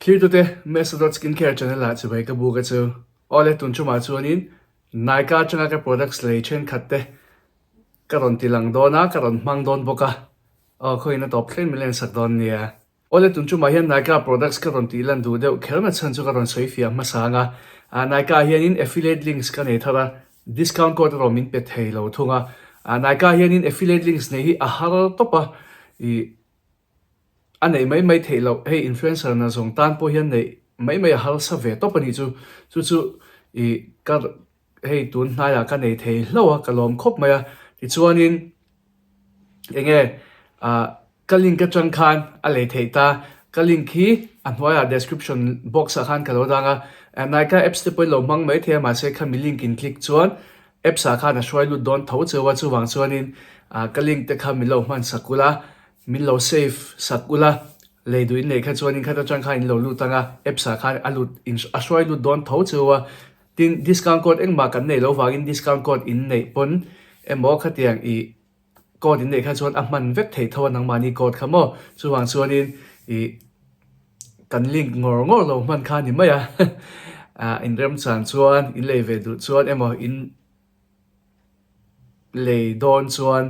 Thirtute, Mesa dot Skincare channel ah chibai ka buk a chu. Awle tun chumah chuanin Nykaa atanga ka products lei thenkhat te ka rawn ti lang dawn a, ka rawn hmang dawn bawk a. Aw khawiin a tawp thleng min len sak dawn nia. Awle tun chumah hian Nykaa products ka rawn tih lan duh deuh kher na chhan chu ka rawn sawi fiah hmasa ang a. Nykaa hianin affiliate links ka nei thar a, discount code erawh min pe thei lo thung a. Nykaa hianin affiliate links nei hi a har tawp a, ih a neih mai mai theih loh. Hei influencer na zawng tan pawh hian neih mai mai a harsa ve tawp a nih chu. Chu chu ih ka hei tun hnaiah ka nei thei hlauh a, ka lawm khawp mai a. Tichuanin enge ah ka link atang khan a lei theih ta, ka link hi a hnuaiah description box ah khan ka lo dang a, Nykaa apps te pawhin lo hmang mai thei a mahse khami link in click chuan apps ah khan a hruai lut dawn tho cheu a chuvang chuanin ah ka link te kha min lo hman sak ula min lo save sak ula lei duh in lei kha chuanin khat atang khan in lo lut ang a apps ah khan a lut in a hruai lut dawn tho cheu a tin discount code engmah kan neih loh vangin discount code in neih pawn emaw khatiang ih Code in neih kha chuan a hman vek theih tho a nangmahni code kha maw? Chuvang chuanin ih kan link ngawr ngawr lo hman kha a ni mai a, ah in remchan chuan in lei ve duh chuan emaw in lei dawn chuan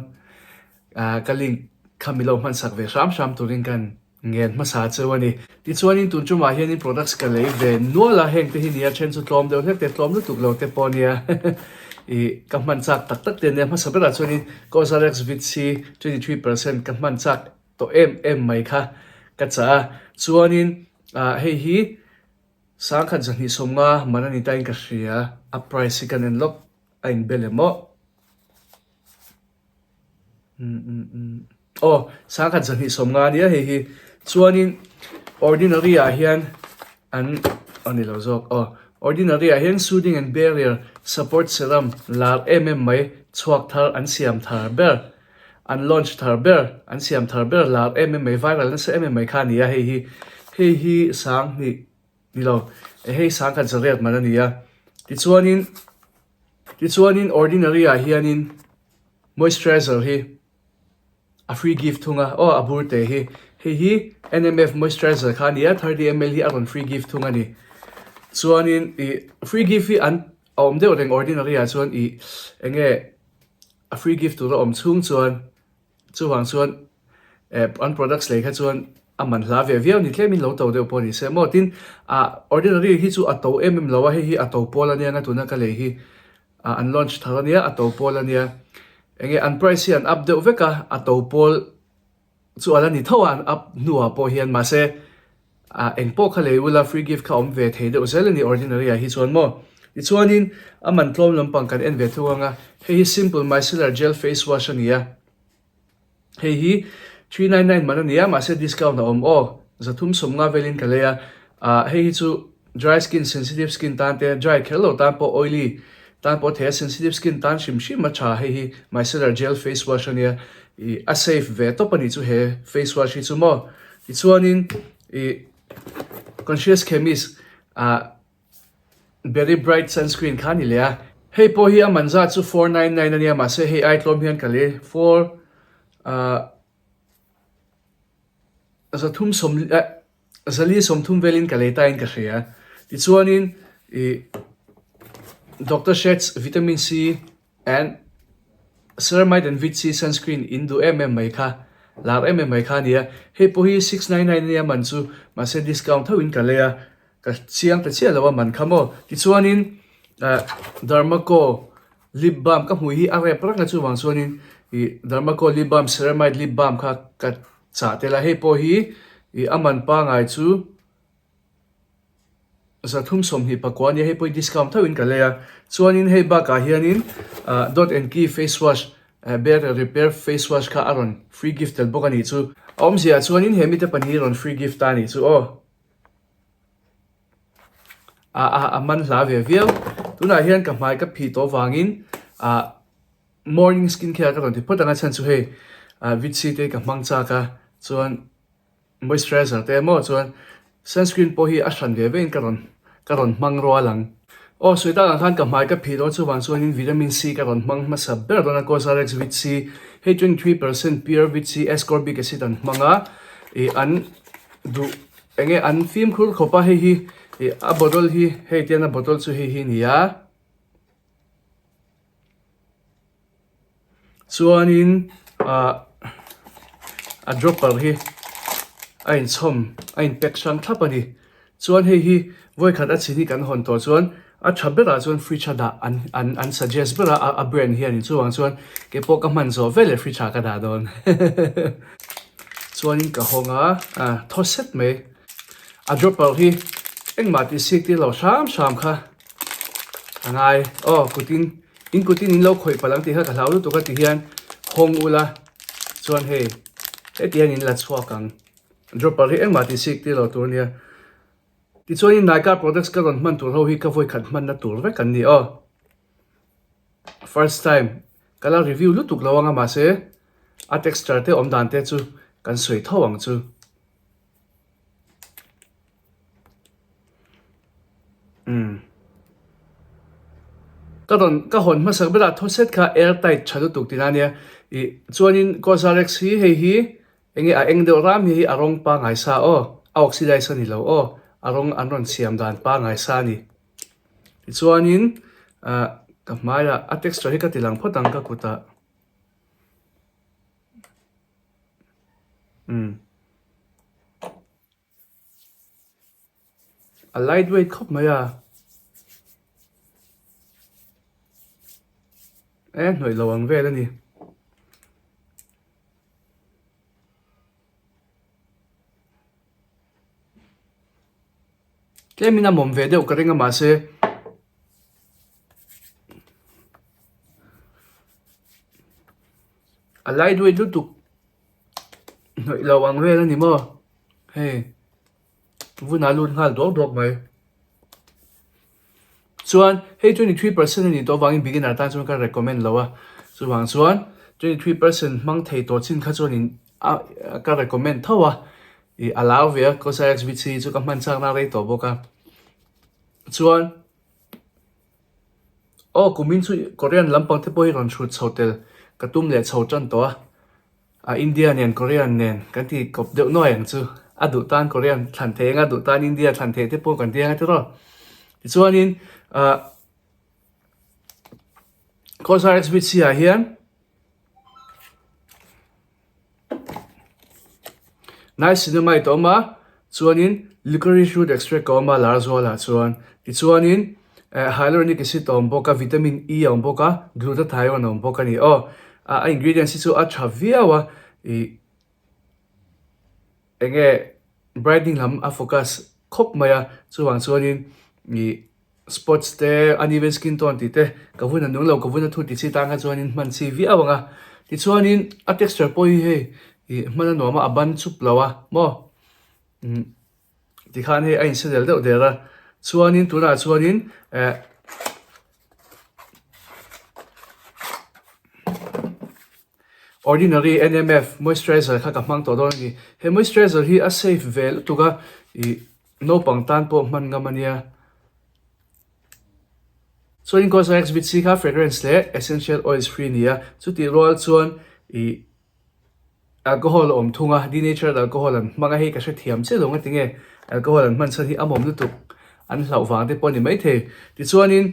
ah ka link kha mi lo hman sak ve hram hram turin kan Ngen hmasa cheu a ni. Tichuanin tun tumah hianin products ka lei ve nual a, heng te hi nia then chu tlawm deuh hlek te, tlawm lutuk lo te pawh nia ih ka hman chak tak tak te ania. Hmasa berah chuanin Cosrx Vit C 23% ka hman chak tawh em em mai kha ka chah a. Chuanin ah hei hi sangkhat 250 man a ni tain ka hria, a price hi kan en lawk a inbel em aw. Aw sangkhat 250 ania hei hi chuanin ordinary ah hian an a ni lo zawk aw ordinary ah hian soothing and barrier support serum lar em em mai chhuak thar an siam thar ber an launch thar ber an siam thar ber lar em em mai viral nasa em em mai kha a ni a hei hi hei hi sanghnih ni lo hei sangkhat zariat man a ni a tichuanin. Tichuanin Ordinary ah hianin moisturizer hi a free gift thung a, aw a bur te hi, hei hi NMF moisturizer kha a ni a, 30ml hi a rawn free gift thung a ni. Chuanin ih free gift hi an a awm deuh reng Ordinary ah chuan ih enge a free gift tur a awm chhung chuan Chuvang chuan eh an products lei kha chuan a man hla ve viau ni tlemin lo to deuh pawh ni se maw tin ah ordinary hi chu a to em em lo a hei hi a to pawl ania nga tuna ka lei hi ah an launch thar ania a to pawl ania enge an price hi an up deuh vek a a to pawl chu ala ni tho a an up hnuah pawh hian mahse ah eng pawh kha lei ula free gift kha awm ve thei deuh zel ani ordinary ah hi chuan maw tichuanin a man tlawm lampang kan en ve thung anga hei hi simple micellar gel face wash ani a hei hi 399 man ani a mahse discount a awm aw 350 velin ka lei a ah hei hi chu dry skin sensitive skin tan te dry kher lo tan pawh oily tan pawh thei a sensitive skin tan hrim hrim a tha hei hi micellar gel face wash ania ih a safe ve tawp ani chu he face wash hi chu maw Tichuanin ih Conscious Chemist ah Berry Bright sunscreen kha a ni leh a, hei pawh hi a man zat chu 499 a nia mahse hei ai tlawm hian ka lei four ah 300 eh 430 velin ka lei ta in ka hria. Tichuanin ih Doctor Sheth's Vitamin C And Ceramide and Vit C sunscreen in duh em em mai kha, lar em em mai kha a ni a. Hei pawh hi 699 a nia man chu, mahse discount tho in ka lei a, ka chiang ta chiah lo a man kha maw. Tichuanin Dermaco lip balm ka hmui hi a rep reng a chuvang chuanin ih Dermaco lip balm Ceramide lip balm kha ka chah tel a, hei pawh hi ih a man pangai chu. 324 a nia hei pawh hi discount tho in ka lei a chuanin hei bakah hianin ah dot and key face wash eh barrier repair face wash kha a rawn free gift tel bawk a nih chu a awmzia ah chuanin he mite pahnih hi rawn free gift ta a nih chu aw ah ah a man hla ve viau tunah hian ka hmai ka phih tawh vangin ah morning skin care ka rawn ti phawt ang a chhan chu hei ah vit c te ka hmang chak a chuan. Moisturizer te emaw chuan sunscreen pawh hi a hran ve vein ka rawn ka rawn hmang rual ang. Aw sawi tak ang khan ka hmai ka phih dawn chuvang chuanin vitamin C ka rawn hmang hmasa ber dawn a Cosrx Vit C hei 23% pure Vit C ascorbic acid an hmang a ih an duh. Enge an fimkhur khawp a hei hi ih a bottle hi hei tian a bottle chu hei hi a ni a. Chuanin ah a dropper hi a inchhawm a in pack hrang thlap a ni. Chuan hei hi vawikhat a chhin hi kan hawn tawh chuan a tha berah chuan fridge a dah an an an suggest ber a a brand hianin chuvang chuan keipawh ka hman zawh veleh fridge ah ka dah dawn. Chuanin ka hawng a ah thaw set mai a dropper hi engmah tih sik tir lo hram hram kha a ngai aw kutin in kutin in lo khawih palh ang tih kha ka hlau lutuk a ti hian hawng ula chuan hei heti hian in la chhuak ang. Dropper hi engmah tih sik tir lo tur ania. Tichuanin Nykaa products ka rawn hman tur ho hi ka vawi khat hmanna tur vek an ni aw. First time ka la review lutuk lo anga mahse a texture te awm dan te chu kan sawi tho ang chu. Umm. Ka rawn ka hawn hmasak berah thaw set kha air tight tha lutuk tihna ania. Ih chuanin Cosrx hi hei hi Enge a eng deuh ram hi a rawng pangngai sa aw, a oxidize a ni lo aw, a rawng an rawn siam dan pangngai sa a ni. Tichuanin ah ka hmaiah a texture hi ka ti lang phawt ang ka kutah. Umm. A light weight khawp mai a. E hnawih lo ang vel a ni. Tlemin a mawm ve deuh ka ring a mahse a light weight lutuk hnawih lo ang vel a ni maw hei vun a lut nghal duak duak mai. Chuan hei 23% a nih tawh avangin beginner tan chuan ka recommend lo a, chuvang chuan 23% hmang thei tawh chin kha chuanin a ka recommend tho a, ih a lar ve a Cosrx VC chu ka hman chakna rei tawh bawk a. Chuan aw kumin chu Korean lampang te pawh hi rawn chhut chho tel ka tum leh chho tan tawh a. A India nen Korean nen kan ti kawp deuh nuai ang chu. A duh tan Korean thlan thei anga duh tan India thlan thei te pawh kan ti anga tiraw. Tichuanin ah Cosrx VC ah hian Niacinamide a awm a, chuanin licorice root extract a awm a lar zualah chuan. Tichuanin eh hyaluronic acid a awm bawk a, vitamin E a awm bawk a, glutathione a awm bawk a ni aw. A ingredients hi chu a tha viau a, ih eng nge brightening lam a focus khawp mai a, chuvang chuanin ih spots te uneven skin tone tih te ka vun a nung lo ka vun a thut tih chi tan kha chuanin hman chi viau ang a, tichuanin a texture pawh hi hei ih hman a nuam a, a ban chup lo a maw umm tikhan hei a inse del deuh der a, chuanin tunah chuanin eh. Ordinary NMF moisturizer kha ka hmang tawh dawn a ni. He moisturizer hi a safe ve lutuk a, ih naupang tan pawh hman ngam a nia. Chuanin Cosrx Vit C kha fragrance leh essential oils free a ni a, chutih rual chuan ih alcohol a awm thung a, denatured alcohol an hmang a, hei ka hrethiam chiah lo ngatinge alcohol an hman chhan hi a mawm lutuk an hlauh vang te pawh a ni maithei. Tichuanin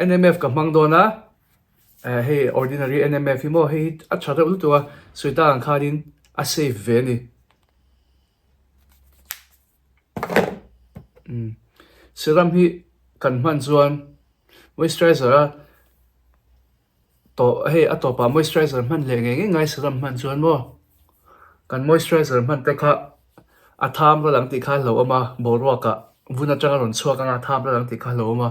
NMF ka hmang dawn a. Eh hei ordinary NMF hi maw hei hi a tha reuh lutuk a sawi tak ang khanin a safe ve a ni. Umm serum hi kan hman chuan moisturizer a tawh hei a tawpah moisturizer hman leh ngei ngei ngai serum hman chuan maw kan moisturizer hman te kha a tham ral ang tih kha a hlauhawm a boruakah vun atanga rawn chhuak anga a tham ral ang tih kha a hlauhawm a.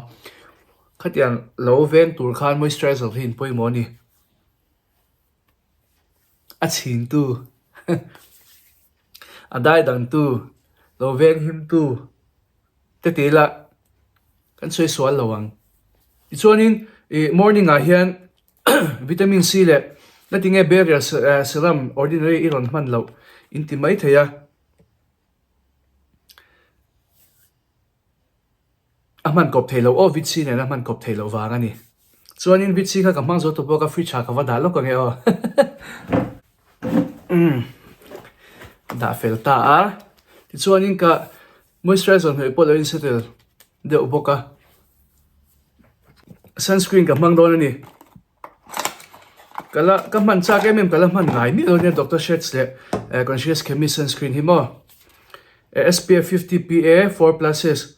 Khatiang lo veng tur khan moisturizer hi in pawimawh a ni. A chhintu, a daidangtu, lo veng himtu te ti ila kan sawi sual lo ang. Tichuanin ih morning ah hian vitamin C leh ngatinge barrier serum ordinary i rawn hman loh in ti mai thei a. A hman kawp thei lo aw Vitsi nen a hman kawp thei loh vang a ni. Chuanin Vitsi kha ka hmang zo tawh bawk a fridge ah ka va dah lawk ange aw. Umm dah fel ta a. Tichuanin ka. Moisturizer hnawih pawh lo in settle deuh bawk a. Sunscreen ka hmang dawn a ni. Ka la ka hman chak em em ka la hman ngai miah lo nia Doctor Sheth's leh Conscious Chemist sunscreen hi maw. SPF 50 PA 4 pluses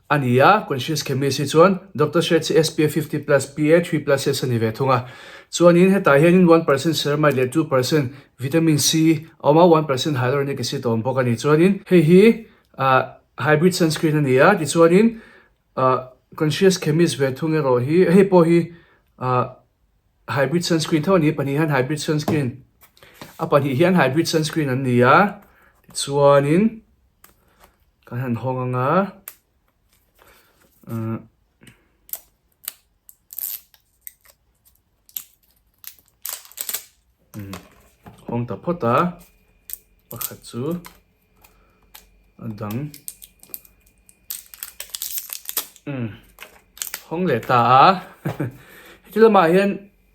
a ni a, Conscious Chemist hi chuan Doctor Sheth's hi SPF 50 plus PA 3 pluses a ni ve thung a. Chuanin hetah hianin 1% ceramide leh 2% vitamin C a awm a, 1% hyaluronic acid a awm bawk a ni. Chuanin hei hi hybrid sunscreen a ni a, tichuanin Ahh conscious chemist ve thung erawh hi hei pawh hi ahh hybrid sunscreen tho a ni pahnih hian hybrid sunscreen a pahnih hian hybrid sunscreen an ni a tichuanin kan han hawng ang a ahh. Hawng ta phawt a pakhat chu a dang umm hawng leh ta a heti lamah hian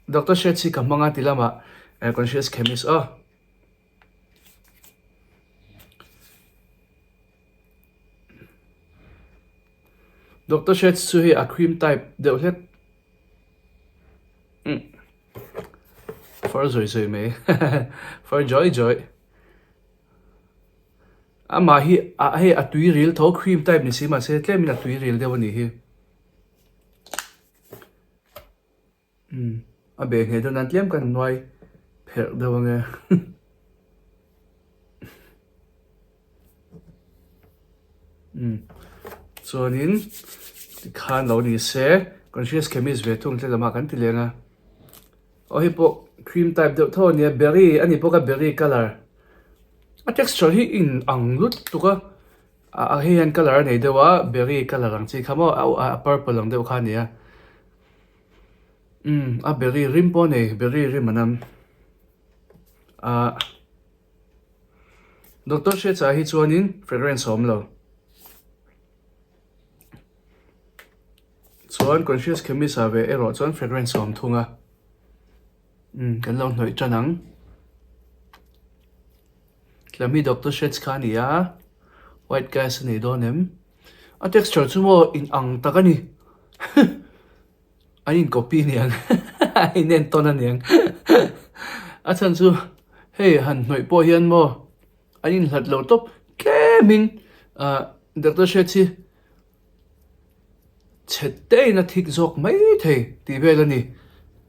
doctor hriat hi ka hmang a ti lamah conscious chemist aw. Doctor hriat chu hei a cream type deuh hlek. Far zawi zawi mai far jawi jawi amah hi ah hei a tui ril tho cream type ni si mahse tlemin a tui ril deuh a nih hi umm a beh hneh deuh nan tlem kan nuai pherh deuh ange. Umm chuanin tikhan lo ni se conscious chemist ve thung tle lamah kan ti leng a aw hei pawh cream type deuh tho ania berry a ni bawk a berry colour a texture hi in ang lutuk a ah hei hian colour a nei deuh a berry colour ang chi kha maw a purple ang deuh kha a ni a umm a berry rim pawh a nei berry rim a nam ah. Doctor Hriatsa hi chuanin fragrance a awm lo. Chuan Conscious Chemist ah ve erawh chuan fragrance a awm thung a. Umm kan lo hnawih tan ang. Tlem hi Doctor Hriats kha a ni a, white gas a nei dawn em? A texture chu maw in ang tak a ni. An in copy aniang an in en tawn aniang a chhan chu hei han hnawih pawh hian maw an in hlat lo tawp tlemin ah doctor hriat hi chhe te in a thik zawk mai thei tih vel a ni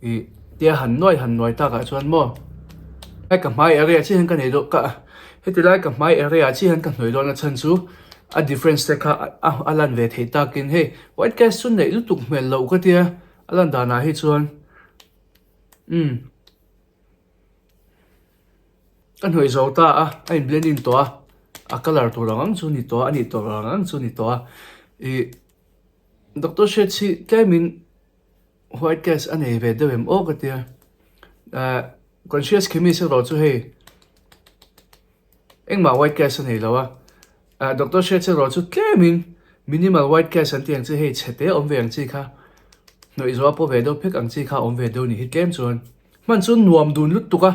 ih tia han nuai han nuai takah chuan maw hei ka hmai area chiah hian ka nei deuh ka heti lai ka hmai area chiah hian ka hnawih dawn a chhan chu a difference te kha a lan ve theih takin hei White cast chu neih lutuk hmel loh ka tia a lan danah hi chuan umm ka hnawih zo ta a a in blend in tawh a a colour tur ang ang chu ni tawh a a nih tur ang ang chu ni tawh a ih doctor hriat hi tlemin white cast a nei ve deuh em aw ka tia ah conscious chemist erawh chu hei Engmah white cast a nei lo a, ah doctor hriat che rawh chu tlemin minimal white cast an tih ang chi hei chhe te awm ve ang chi kha hnawih zawh a pawh ve deuh phek ang chi kha awm ve deuh ni hi tlem chuan hman chu nuam dun lutuk a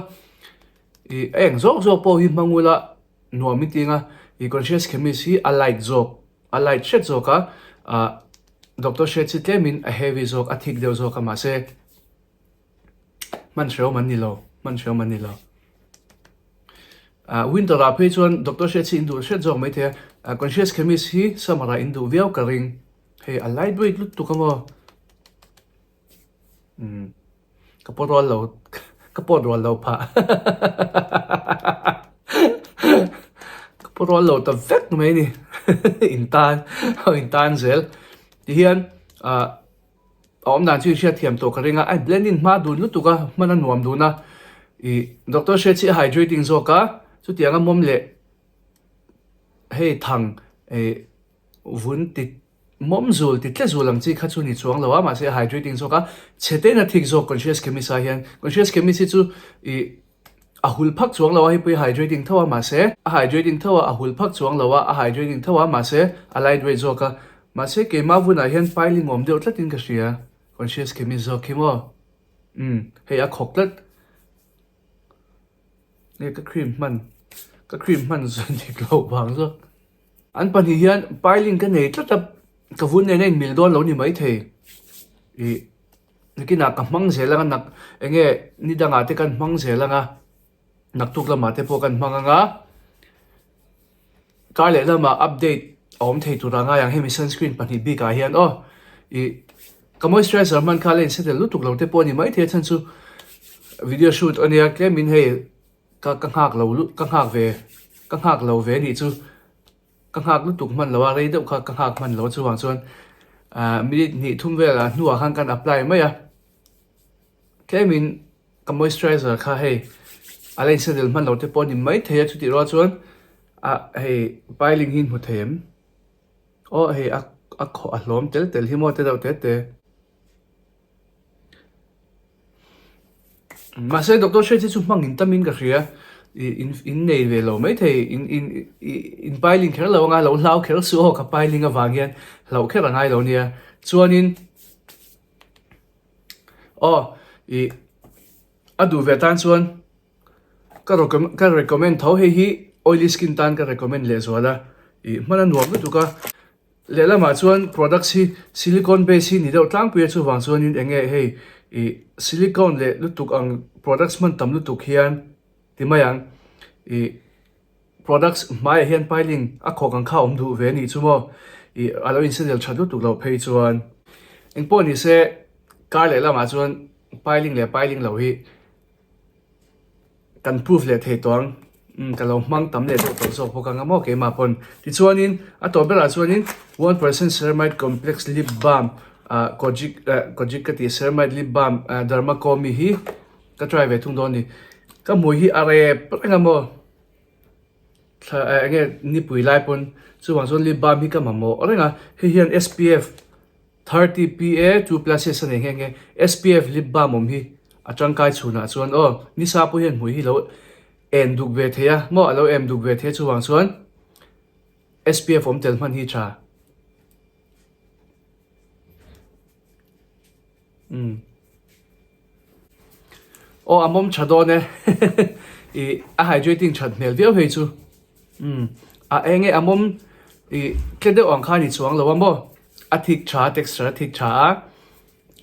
ih a eng zawk zawk pawh hi hmang ula nuam i ting a ih conscious chemist hi a light zawk a light hret zawk a ah doctor hriat chi tlemin a heavy zawk a thick deuh zawk a mahse Hman hrehawm an ni lo, hman hrehawm an ni lo. Ah, winter ah phei chuan Doctor Hriat hi in duh hriat zawk maithei a, ah, Conscious Chemist hi summer ah in duh viau ka ring. Hei a light weight lutuk a maw. Umm, ka pawt rual lo, ka pawt rual lo phah. Ka pawt rual lo ta vek mai ni. In tan, in tan zel. Tihian, ah, A awm dan chu i hriatthiam tawh ka ring a, a blend in hma dun lutuk a, hman a nuam dun a, ih doctor hriat chi a hydrating zawk a, chutiang a mawm leh hei thang ih vun ti mawm zul ti tle zul ang chi kha chu ni chuang lo a, mahse a hydrating zawk a, chhe te in a thik zawk conscious chemist ah hian, conscious chemist hi chu ih A hul phak chuang lo a, hei pawh hi hydrating tho a mahse a hydrating tho a, a hul phak chuang lo a, a hydrating tho a mahse a light weight zawk a, mahse keimah vunah hian piling awm deuh tlatin ka hria, conscious chemist zawk khi maw? Umm hei a khawk tlat nge ka cream hman ka cream hman zawh dik loh vang zawk. An pahnih hian piling ka nei tlat a, ka vun nen a inmil dawn lo ni maithei. Ih nakinah ka hmang zel anga nak eng nge ni dangah te kan hmang zel anga naktuk lamah te pawh kan hmang anga kar leh lamah update a awm thei tur a ngai ang hemi sunscreen pahnih bikah hian aw ih ka moisturizer hman kha la insetel lutuk lo te pawh a ni maithei a chhan chu video shoot a nia tlemin hei Ka ka nghak lo lut ka nghak ve ka nghak lo ve nih chu ka nghak lutuk hman lo a rei deuh kha ka nghak hman lo chuvang chuan ah minute hnih thum velah hnuah khan kan apply mai a tlemin ka moisturizer kha hei a la insedel hman lo te pawh a ni maithei a chutih rual chuan ah hei piling hi hmu thei em aw hei a a khawh a hlawm tel tel hi maw te deuh te te. Mahse Doctor Hriat hi chu hmang in tamin ka hria ih in in nei ve lo maithei in in ih in piling kher lo anga lo hlau kher suh aw ka piling avang hian hlauh kher a ngai lo nia chuanin aw ih a duh ve tan chuan ka ka recommend tho hei hi oily skin tan ka recommend lehzual a ih hman a nuam lutuk a. Lehlamah chuan products hi silicone base hi ni deuh tlangpui a chuvang chuanin eng nge hei ih silicone leh lutuk ang products hman tam lutuk hian ti mai ang ih products hmaiah hian piling a khawk ang kha a awm duh ve a nih chu maw ih a lo insedel that lutuk loh phei chuan engpawh ni se kar lehlamah chuan piling leh piling loh hi. Kan proof leh thei tawh ang. Umm ka lo hmang tam leh deuh tawh zawk bawk ang a maw keimah pawn. Tichuanin a tawh berah chuanin 1% ceramide complex lip balm ah kojic eh kojic ka tih ceramide lip balm ah dermaco mi hi ka try ve thung dawn a ni. Ka hmui hi a rep reng a maw thla eh enge nipui lai pawn chuvang chuan lip balm hi ka mamawh reng a hei hian SPF 30 PA 2 pluses a nei nghe nghe. SPF lip balm awm hi a tangkai chhunah chuan aw nisa pawh hian hmui hi lo en duk ve thei a maw a lo em duk ve thei a chuvang chuan SPF awm tel hman hi tha. Umm. Aw a mawm tha dawn e ih a hydrating that hmel viau hei chu umm a eng e a mawm ih tle deuh ang khan i chuang lo a maw a thik tha a texture a thik tha a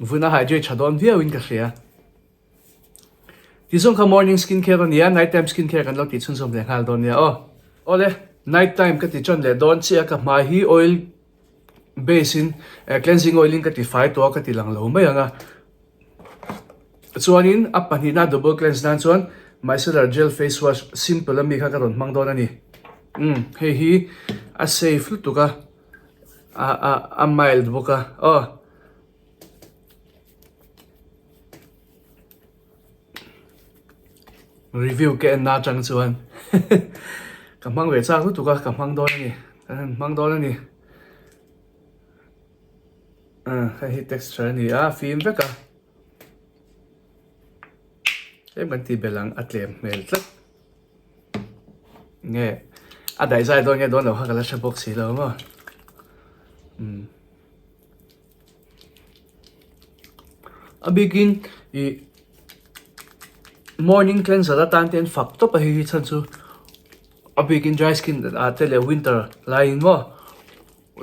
vun a hydrate tha dawn viau in ka hria tizawng kha morning skin care a nia night time skin care kan lo tih chhunzawm leh nghal dawn nia aw awle night time ka ti tan leh dawn chiah a ka hmai hi oil base in cleansing oil in ka ti fai tawh a ka ti lang lo mai ang a. Chuanin a pahnihna double cleanse nan chuan micellar gel face wash simple ami kha ka rawn hmang dawn a ni. Umm hei hi a safe lutuk a, a a a mild bawk a aw. Review ka en na atang chuan ka hmang ve chak lutuk a ka hmang dawn a ni, ka han hmang dawn a ni. Hei hi texture a ni a fim vek a tlem kan tih belh ang a tlem hmel tlat nge a daih zai dawn nge dawn lo kha ka la hre bawk si lo maw umm a bikin ih morning cleanser atan te an fak tawp a hei hi chhan chu a bikin dry skin ah te leh winter laiin maw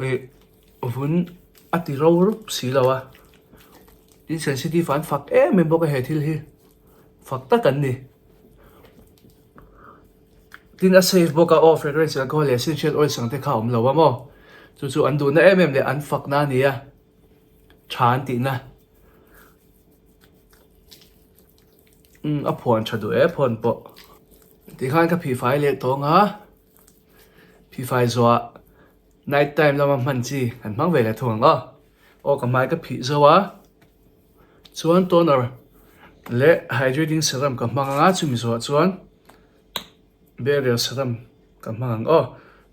ih. Vun a ti ro rup si lo a, tin sensitive an fak em em bawk a he thil hi, fak tak an ni. Tin a safe bawk a aw fragrance alcohol leh essential oils ang te kha a awm lo a maw, chu chu an duhna em em leh an fakna a ni a, tha an tihna. Umm a phuan tha duh e phuan pawh. Tikhan ka phihfai leh tawng a, phihfai zuah. Night time lama hman chi kan hmang ve leh thung ang aw. Aw ka hmai ka phih zo a, chuan toner leh hydrating serum ka hmang ang a, chumi zawhah chuan barrier serum ka hmang ang aw.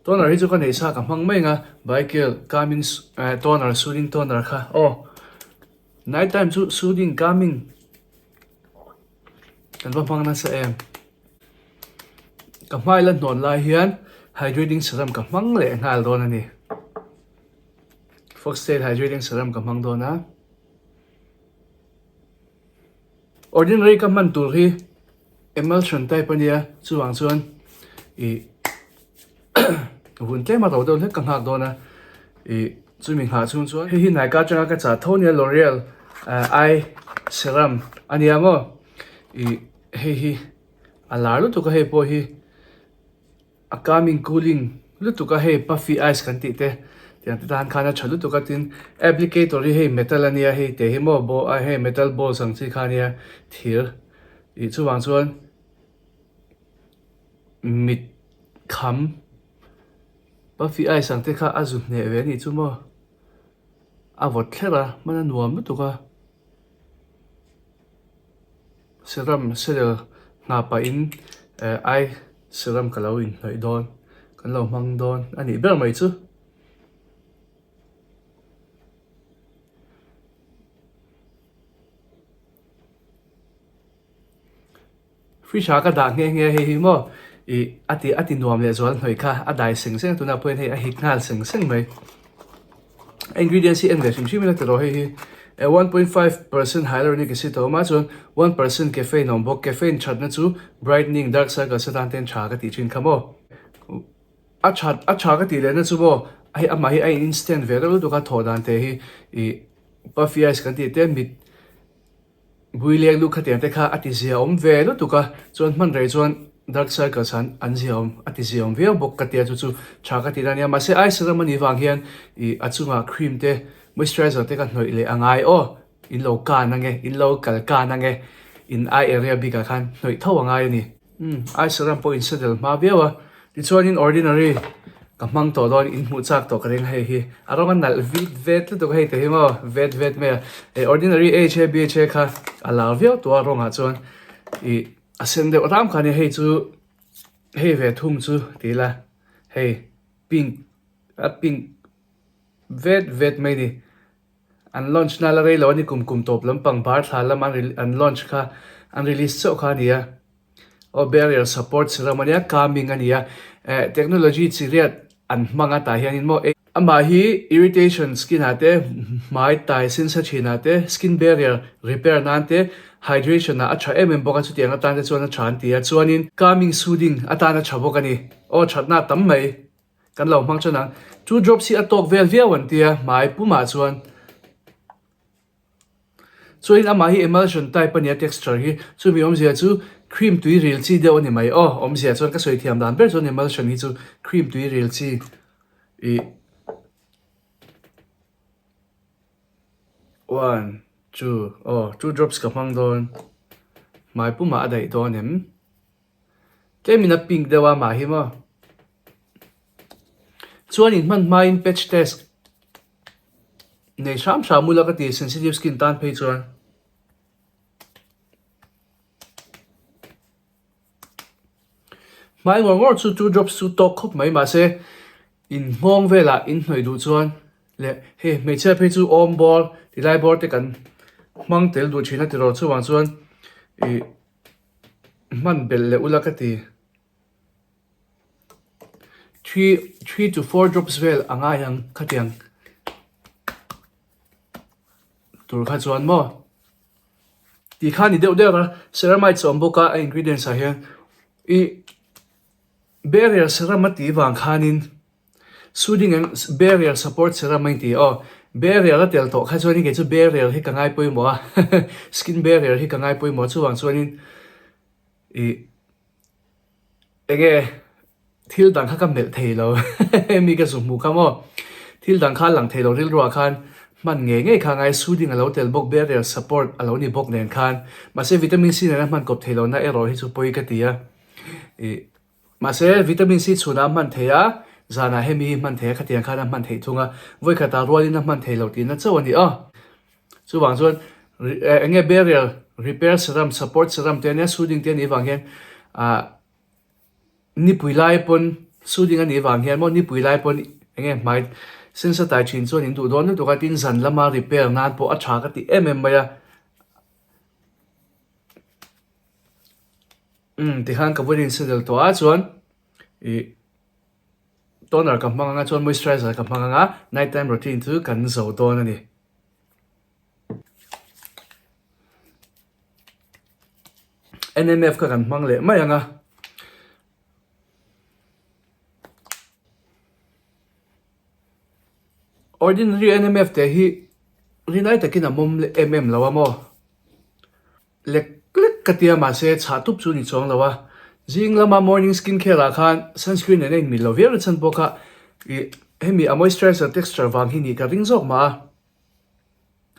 Toner hi chu ka neih sa ka hmang mai ang a, Bikel calming toner soothing toner kha aw. Night time chu soothing calming kan va hmang nasa em. Ka hmai la hnawn lai hian hydrating serum ka hmang leh nghal dawn a ni. Foxtail hydrating serum ka hmang dawn a. Ordinary ka hman tur hi emulsion type a nia chuvang chuan ih. Vun tlem a ro deuh hlek ka nghak dawn a, ih chumi nghah chhung chuan hei hi Nykaa atanga ka chah tho nia L'Oreal eye serum a nia maw ih hei hi a lar lutuk a hei pawh hi a calming cooling lutuk a hei puffy eyes kan tih te tiang te tan khan a tha lutuk a tin applicator hi hei metal a nia hei te hi maw hei metal balls ang chi kha a nia thir ih chuvang chuan. Mit kham puffy eyes ang te kha a zu hneh ve a nih chu maw a vawt thler a hman a nuam lutuk a serum serel hna pah in eh eye serum ka lo inhnawih dawn kan lo hmang dawn a nih ber mai chu. Fridge ah ka dah nghe nghe hei hi maw ih a ti a ti nuam leh zual hnawih kha a dai seng seng a tunah pawhin hei a hit nghal seng seng mai. Ingredients hi en ve hrim hrim ila tiraw hei hi 1.5% hyaluronic acid a awm a chuan 1% caffeine a awm bawk caffeine thatna chu brightening dark circles atan te tha ka tih thin kha maw a that a tha ka tih lehna chu maw hei amah hi a in instant ve reuh lutuk a thawh dan te hi ih puffy eyes kan tih te mit Bui leng lu khatiang te kha a ti zia awm ve lutuk a, chuan hman rei chuan dark circles an an zia awm a ti zia awm viau bawk ka tia chu chu tha ka ti na nia mahse eye serum a nih vang hian ih a chungah cream te moisturizer te ka hnawih leh a ngai aw in lo kan ange in lo kal kan ange in eye area bikah khan hnawih tho a ngai a ni. Umm eye serum pawh in saddle hma viau a tichuanin ordinary ka hmang tawh dawn in hmuh chak tawh ka ring hei hi a rawng a nalh vit vet lutuk hei te hi maw vet vet mai a hei ordinary H A B H A kha a lar viau tawh a rawngah chuan ih a sen deuh ram kha a nia hei chu hei ve thung chu ti ila hei pink a pink vet vet mai a ni. An launch na la rei lo a ni kum kum tawp lampang bar thla lam an an launch kha an release chauh kha a ni a. Aw barrier support serum a nia calming a ni a eh technology chi riat an hmang a tah hianin maw amah hi irritation skin ah te hmai tai sensa thin ah te skin barrier repair nan te hydration ah a tha em em bawk a chutiang atan te chuan a tha an ti a chuanin calming soothing atan a tha bawk a ni aw thatna tam mai. Kan lo hmang chuan ang. Two drops hi a tawk vel viau an tia hmai pumah chuan. Chuanin amah hi emulsion type a nia texture hi. Chumi awmzia chu cream tui ril chi deuh a ni mai aw. Awmzia chuan ka sawi thiam dan ber chuan emulsion hi chu cream tui ril chi ih one two aw two drops ka hmang dawn. Hmai pumah a daih dawn em? Tlemin a pink deuh a mah hi maw. Chuan in hman hmain patch test nei hram hram ula ka ti sensitive skin tan phei chuan. Hmai ngawr ngawr chu two drops chu tawk khawp mai mahse in nghawng velah in hnawih duh chuan leh hei hmeichhia phei chu awm bawr tilai bawr te kan hmang tel duh thin a tiraw chuvang chuan ih hman belh leh ula ka ti. 3 to 4 drops vel a ngai ang khatiang tur kha chuan maw ti kha ni deuh deuh a ceramides a awm bawk a a ingredients ah hian ih barrier serum a tih vang khanin soothing and barrier support serum a inti aw barrier a tel tawh kha chuanin kei chu barrier hi ka ngai pawimawh a skin barrier hi ka ngai pawimawh a chuvang chuanin ih. Enge thil dang kha ka melh thei lo mi ka zu hmuh kha maw thil dang kha lang thei lo rilruah khan hman ngei ngei kha ngai soothing a lo tel bawk barrier support a lo ni bawk nen khan mahse vitamin C nena hman kawp thei lohna erawh hi chu pawi ka ti a ih mahse vitamin C chhunah a hman thei a zanah hemi hi hman thei a khatiang khan a hman theih thung a vawikhatah rualin a hman thei lo tihna chauh a ni aw. Chuvang chuan eng nge barrier repair serum support serum te ania soothing te anih vang hian ah nipui lai pawn soothing anih vang hian maw nipui lai pawn eng nge hmai sensa tai thin chuan in duh dawn lutuk a tin zan lama repair nan pawh a tha ka ti em em mai a umm tikhan ka vawiin saddle tawh a chuan ih. Toner ka hmang anga chuan moisturizer ka hmang anga night time routine chu kan zo dawn a ni. NMF kha kan hmang leh mai anga. Ordinary NMF te hi rinai takin a mawm em em lo a maw? Lek lek ka tia mahse chhah tup chu ni chuang lo a. Zing lama morning skin care ah khan sunscreen nen a inmil lo viau na chhan pawh kha ih hemi a moisturizer texture vang hi nih ka ring zawk mah a.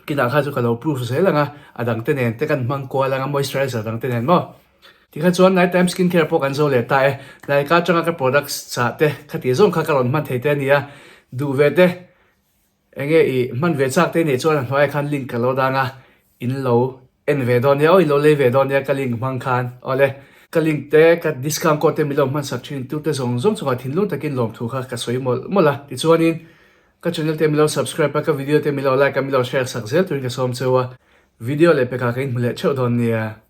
Kinah kha chu ka lo proof zel ang a, a dang te nen te kan hmang kual ang a moisturizer dang te nen maw. Tikha chuan night time skin care pawh kan zo leh ta e. Nykaa atanga ka products chah te khati zawng kha ka rawn hman thei te a nia. Duh ve te enge i hman ve chak te nih chuan a hnuaiah khan link ka lo dang a, in lo en ve dawn nia aw in lo lei ve dawn nia ka link hmang khan. Awle ka link te ka discount code te min lo hman sak thin tute zawng zawng chungah thinlung takin lawmthu kha ka sawi mawlh mawlh a. Tichuanin Ka channel te milo subscribe a, ka video te milo like a, milo share sak zel turin ka sawm cheu a, video leh pekah ka inhmu leh theuh dawn nia.